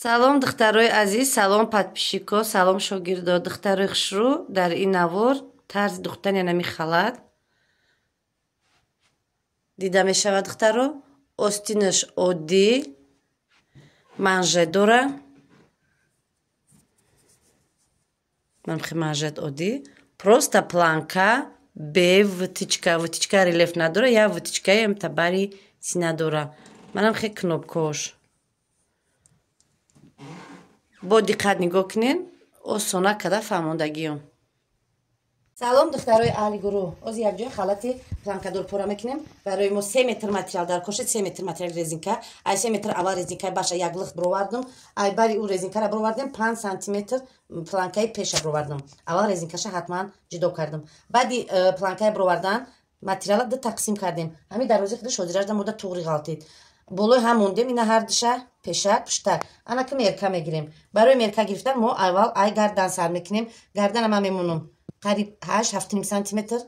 Салом, духтарои азиз, салом, подписчико, салом, шогирдо, духтарои хушрӯ. Дар ин навор тарзи духтани анами халат дида мешавад, духтаро. Остинаш оддӣ, манжет дора. Манхи манжет оддӣ. Просто планка бе вытичка, вытичка рельеф надора, я вытичкаи табари сина дора. Манам хе кнопкош. Бо диққат нигоҳ кунед, осона када фаҳмондагиём. Салом, духтарои аҳли гурӯҳ. Ози якҷоя халати планкадор пора мекунем. Барои мо 3 метр материал дар кошед, 3 метр материал резинка. Ай 3 метр аввал резинкаи баша як лихт бировардум. Ай бари ӯ резинкара бировардем, 5 сантиметр планкаи пеша бировардум. Аввал резинкаша ҳатман ҷудо кардум. Баъди планкаи бировардан материала ду тақсим кардем. Ҳамин дарози худаш ҳозиражда мода туғри ғалтид. Болои ҳам мондем, ина ҳардуша пешак, пуштак. Ана ки мерка мегирем. Барои мерка гирифтан мо аввал ай гардан сар мекунем. Гардана ман мемонам қариб 8-7 сантиметр.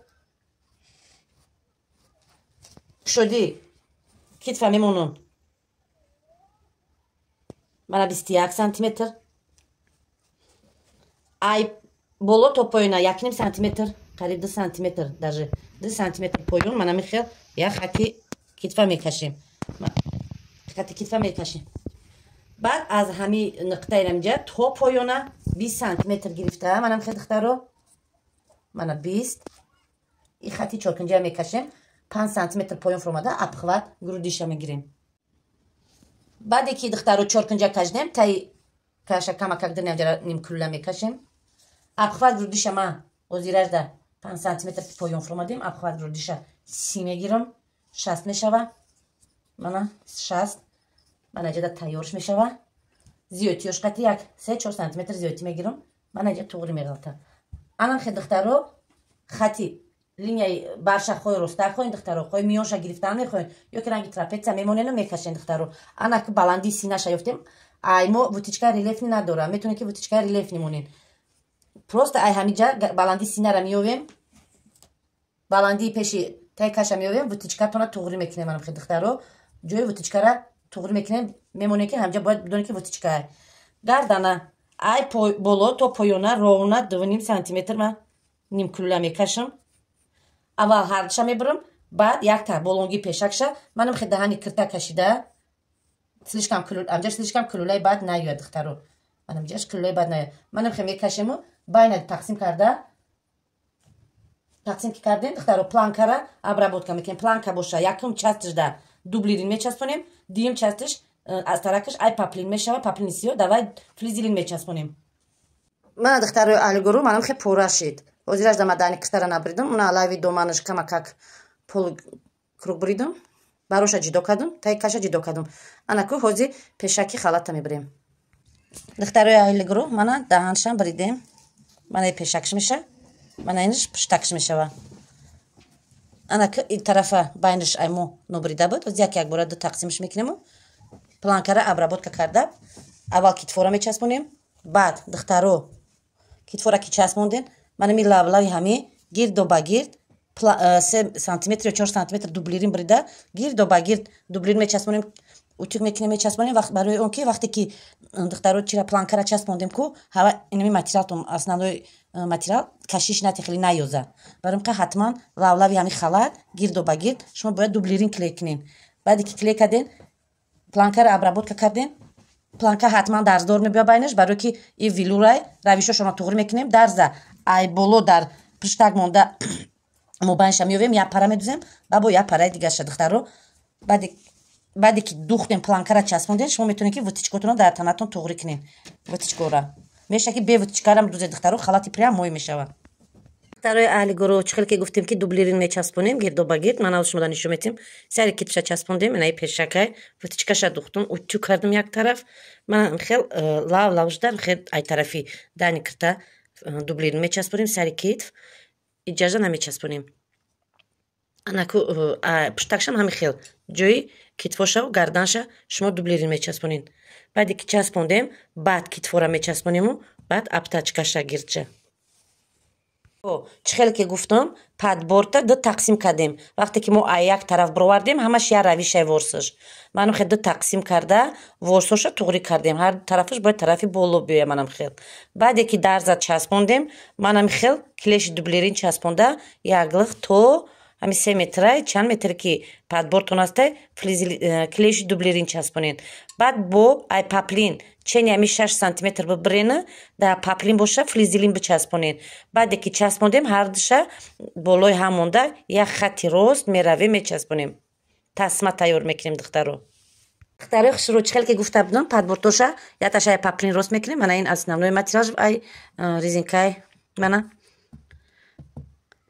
Кушодӣ китфа мемонам мана 21 сантиметр. Ай боло то поёна 1,5 сантиметр, қариб 2 сантиметр, даже 2 сантиметр поён мана михел як хати китфа мекашем. Хати китфа мекашем. Баъд аз ҳами нуқтаи рамҷа то поёна 20 сантиметр гирифта, манам хел духтаро, мана 20. И хати чоркунҷа мекашем, 5 сантиметр поён фуромада, обхват грудиша мегирем. Баъде ки духтаро чоркунҷа кашидем, таи каша камакак динамҷара нимкулла мекашем. Обхват грудиша ма озиражда 5 сантиметр поён фуромадем, обхват грудиша 30 мегирам, 60 мешава. Мана 60. Мана ҷада тайёрш мешава. Зиёдтиёш қати як 3-4 сантиметр зиёдтӣ мегирам. Мана ҷа туғри меғалта. Анам хе духтаро хати линияи барша хои роста хоин духтаро, хои миёнша гирифтан мехоин, ё ки ранги трапеция мемонену мекашен духтаро. Ана ки баландии синаша ёфтем, ай мо вытичка рельефни надора, метавонед ки вытичка рельефни монен. Просто ай ҳамиҷа баландии синара меёвем, баландии пеши таи каша меёвем, вытичкатона туғри мекунем. Анам хе духтаро, ҷои вытичкара туғри мекунем, мемонем ки ҳамҷа бояд бидонем ки вытичка. Гардана ай боло то поёна ровна 2,5 сантиметр ман нимкулла мекашам. Аввал ҳардуша мебурам, баъд якта болонги пешакша манам хе даҳани кирта кашида, слишком кулул, амҷаш слишком кулулаи баъд наёяд духтаро. Манам ҷаш кулулаи баъд наёяд. Манам хе мекашему байна тақсим карда, тақсим ки кардем духтаро, планкара обработка мекунем. Планка боша якум частишда дублирин мечаспонем, дуюм частиш аз таракаш ай паплин мешава, паплини сиё, давай флизелин мечаспонем. Мана духтарои аҳли манам хе пора шид. Ҳозираш да мадани кистара набридам, уна алайви доманаш камакак полукруг бридам, бароша ҷидо кардам, таи каша ҷидо кардам. Ана ку ҳозир пешаки халата мебирем. Духтарои аҳли гурӯҳ, мана даҳаншам бридем. Мана пешакш меша, мана инаш пуштакш мешава. Ана ки ин тарафа байнаш ай мо нобрида буд, ҳозир як якбора ду тақсимш мекунему. Планкара обработка карда, аввал китфора мечаспонем, баъд духтаро китфора ки часпондем, мана ми лавлави ҳами гирдо ба гирд 3 сантиметр ё 4 сантиметр дублирин брида, гирдо ба гирд дублирин мечаспонем, утюг мекунем, мечаспонем. Барои он ки вақте ки духтаро чира планкара часпондем ку, ҳава инами материалтон основной материал кашиш нати хеле наёза. Барои ин ка ҳатман лавлави ҳами халат гирдо ба гирд шумо бояд дублирин клей кунед. Баъде ки клей кардем, планкара обработка кардем, планка ҳатман дарздор мебиёд байнаш, барои ки и велюрай равишошонро туғри мекунем. Дарза ай боло дар пуштак монда мобайнша меёвем, як пара медузем, ба бо як параи дигарша духтаро. Баъде ки духтем, планкара часпондем, шумо метавонед ки вытичкотонро дар танатон туғри кунед. Вытичкора меша ки бе вытичкарам дузе духтаро, халати прям мой мешавад. Духтарои аҳли гурӯҳ, чӣ хел ки гуфтем ки дублирин мечаспонем гирдо ба гирд, ман шумо нишон метем. Сари китфша часпондем, инаи пешакай вытичкаша духтум, утюг кардам як тараф. Ман хел лав лав шуда, хел ай тарафи дани кирта дублирин мечаспонем сари китф, иҷаза намечаспонем. Анаку пуштакшам ҳами хел ҷои китфошаву гарданша шумо дублирин мечаспонед. Баъде ки часпондем, баъд китфора мечаспонему, баъд обтачкаша гирдша. Чӣ хеле ки гуфтам, подборта ду тақсим кардем. Вақте ки мо а як тараф бировардем, ҳамаш як равишай ворсаш. Манам хел ду тақсим карда, ворсоша туғрӣ кардем. Ҳар тарафаш бояд тарафи боло биёя, манам хел. Баъде ки дарза часпондем, манам хел клещи дублерин часпонда, яклиқ то ҳами 3 метрай, чанд метре ки подбортон ҳастай, клещи дублерин часпонед. Баъд бо ай паплин чени ҳами 6 сантиметр бибирена, дар паплин боша, флизелин бичаспонед. Баъде ки часпондем, ҳардуша болои ҳам монда, як хатти рост меравем, мечаспонем, тасма тайёр мекунем. Духтаро, духтарои хушрӯ, чӣ хеле ки гуфта будам, подбортоша якташа ай паплин рост мекунем. Мана, ин основной материал ай резинкай. Мана,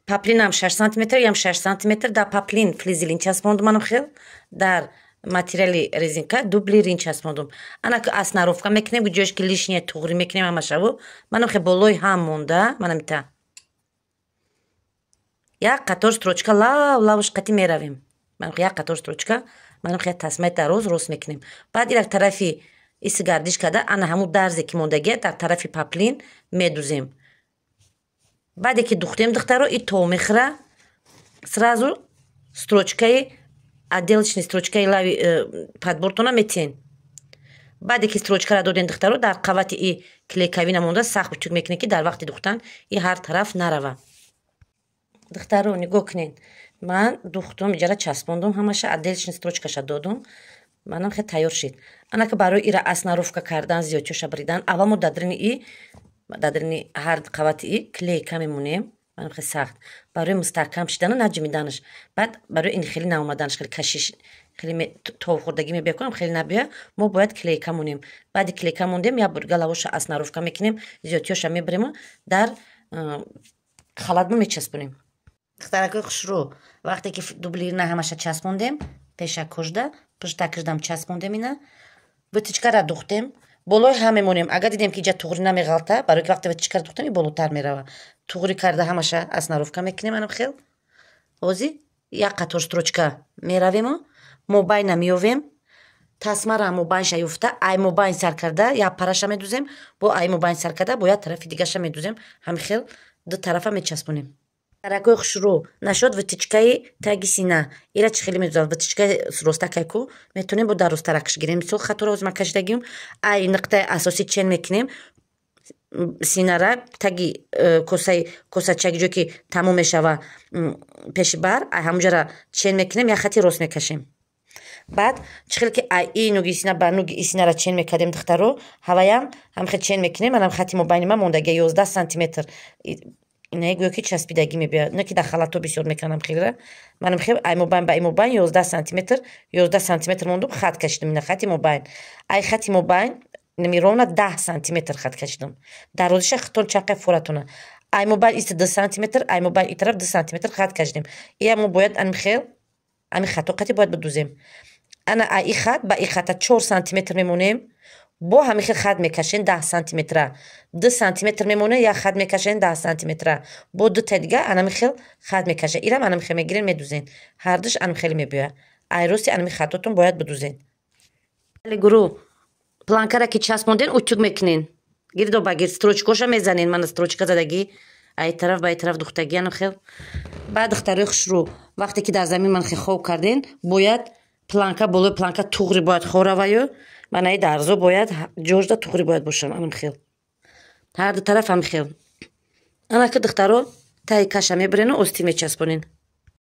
паплинам 6 сантиметр, ям 6 сантиметр. Дар паплин флизелин часпондум, манам хел дар материали резинка дублерин часпондум. Ана сноровка мекунем, ҷош ки лишнее туғрӣ мекунем ҳамашаву. Манам хел болои ҳам монда, манамита як қатор строчка лав лавш қати меравем. Як қатор строчка, манам хел тасмаи дароз рост мекунем. Баъд ирак тарафи иси гардиш карда, ана ҳамун дарзе ки мондагия, дар тарафи паплин медузем. Баъде ки духтем, духтаро, и то мехӯра, сразу строчкаи отделочный, строчкаи лави подбортона метиҳен. Баъде ки строчкара додем, духтаро, дар қавати и клейковина монда, сахт утюг мекунем, ки дар вақти духтан и ҳар тараф нарава. Духтаро, нигоҳ кунед, ман духтум, иҷара часпондум, ҳамаша отделочный строчкаша додум, манам хел тайёр шид. Анака барои ира сноровка кардан, зиёдчоша бридан, аввал мо дадрини ҳар қавати и клейка мемонем, манам хел сахт, барои мустаҳкам шидану наҷимиданаш. Баъд барои ин хеле наомаданаш, хеле кашиш, хеле товхӯрдагӣ мебия кунам, хеле набия, мо бояд клейка монем. Баъди клейка мондем, як бурга лавоша сноровка мекунем, зиёдтиёша мебарему, дар халатмо мечаспонем. Духтаракои хушрӯ, вақте ки дублерина ҳамаша часпондем, пешакожда, пуштакаждам часпондем, ина вытачкара духтем, болои ҳам мемонем. Агар дидем, ки иҷа туғрӣ намеғалта, барои ки вақте вытачкара духтем, и болотар мерава, туғрӣ карда, ҳамаша сноровка мекунем. Анам хел ҳозир як қатор строчка меравему мобайна меёвем. Тасмара мобайнша ёфта, ай мобайн сар карда як параша медузем, бо ай мобайн сар карда бо як тарафи дигаша медузем. Ҳами хел ду тарафа мечаспонем. Духтаракои хушрӯ, нашод вытачкаи таги сина. Ира чӣ хеле медузам? Вытачкаи ростакайку метавонем бо дар ростаракш гирем. Мисол, хаторо ҳозир ман кашидагим. Ай нуқтаи асосӣ чен мекунем синара, таги косаи косачаки, ҷое ки тамом мешава пеши бар, ай ҳамуҷара чен мекунем, як хати рост мекашем. Баъд чӣ хеле ки ай и нуги сина ба нуги и синара чен мекардем, духтаро, ҳаваям ҳамхел чен мекунем. Манам хати мобайни ман мондагия 11 сантиметр. Инаи гӯё ки часпидагӣ мебиёяд, не ки дар халатҳо бисёр мекунам хелра. Манам хел ай мобайн ба ай мобайн 11 сантиметр, 11 сантиметр мондум, хат кашидам. Ина хати мобайн, ай хати мобайн нами ровно 10 сантиметр хат кашидам. Дарозиша хитон чақай форатона. Ай мобайн иста 2 сантиметр, ай мобайн и тараф 2 сантиметр хат кашидем. Ия мо бояд ами хел ами хато қати бояд бидузем. Ана ай и хат ба и хата 4 сантиметр мемонем, бо ҳамин хел хат мекашен 10 сантиметра. 2 сантиметр мемоне, як хат мекашен 10 сантиметра, бо дута дига анами хел хат мекашен. Ирам анами хел мегирен, медузен, ҳардуш анами хеле мебиёяд. Айрости анами хатотон бояд бидузен. Гурӯ планкара ки часпонден, утюг мекунен, гирдо ба гирд строчкоша мезанен. Мана строчка задагӣ, ай тараф ба ай тараф духтагӣ, анам хел. Баъд, духтарои хушрӯ, вақте ки дар замин ман хел хоб карден, бояд планка болои планка туғри бояд хораваю. Манаи дарзо бояд ҷожда туғри бояд бошам, анам хел ҳар ду тараф ҳам хел. Анаки, духтаро, таи каша мебирену ости мечаспонен.